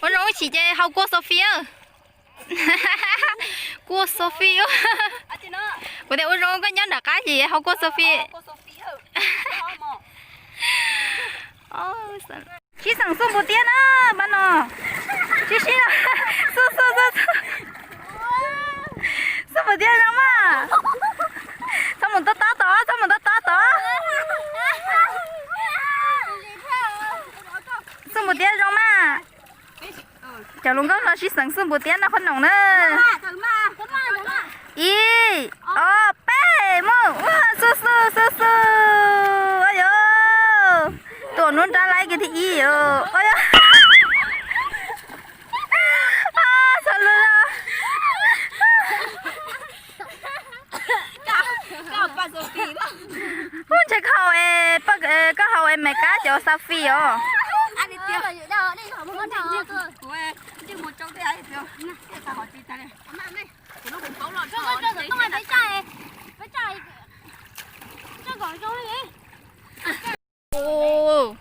Ua zoo ib chim ces hau kua Sophie. Kua Sophie. Kuv tias ua zoo koj nyob nram qab ces hau kua Sophie. Sib xeem xuj npus tiab na, pab no. Sib sib, xuj xuj xuj xuj. Xuj npus tiab zoo mas. Txhob mus tob tob tod, txhob mus tob tob tod. Xuj npus tiab zoo mas. Cov hluas nkauj no sib xeem xuj npus tiab noj qhob noom na. Ib, ob, peb, mus. Xuj xuj xuj xuj. Ua yog, tuam nruab nrab laib kiag thiab ib. Xav lus los. Ub, ntshe koj hau es, koj hau es Mes Kab cov Sophie os.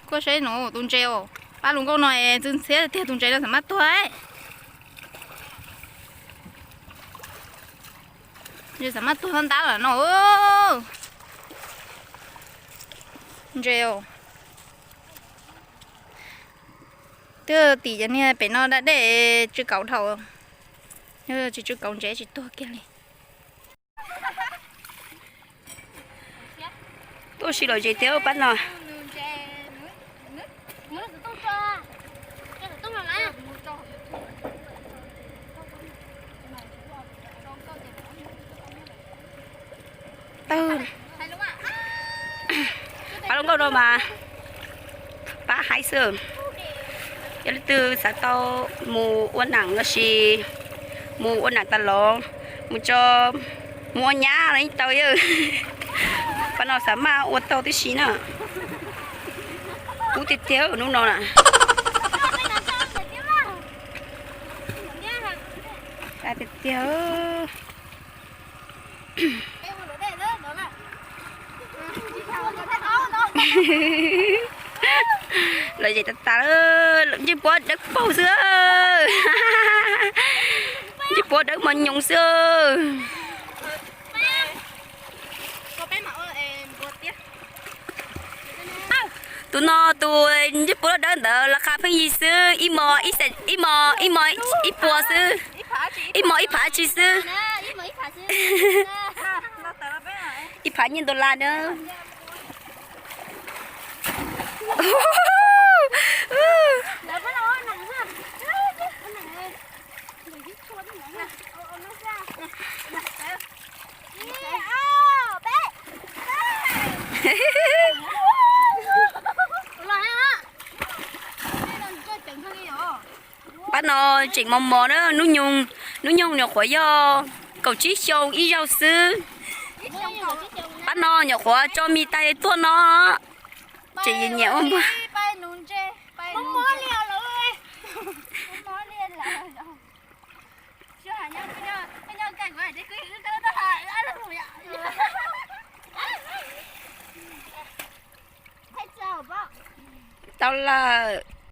Koj saib no tus ntses os, pab hluas nkauj no es ntxhw ntxhiab tiag, tus ntses no xam maj tuag. Ntses xam maj tuag ntab lawm no. Ntses os. Twb tim cov niag pem no da dej tsw kauv dhau, tsis tsw kauv ntses tsis tuag kiag li. Tuaj si lom zem tiag pab no. Tawg. Pab hluas nkauj no mas pab haib xwb. Yog leej twg xav tau mus ua nam los sis mus ua nam tas los, mus tso, mus ua nyab los yeej tau. Pab no xam maj ua tau tib si na. Kub tiag tiag hnub no na. Tiag tiag. Lom zem tas tas, ncej puab dawb paug xwb. Ncej puab dawb mos nyoos xwb. Tus no tus ncej puab dawb ntawd laj qha pheej yig xwb, ib mos ib puas xwb, ib mos ib phav tsi xwb. Ib phav nyiaj dollar na. Pab no tseem mos mos na, hnub nyoog, hnub nyoog nyuam qhuav yog kaum tsib xyoo ib zaug xwb. Pab no nyuam qhuav tso mis tais tuaj no, tseem nyiam ua npua. Tau lawm.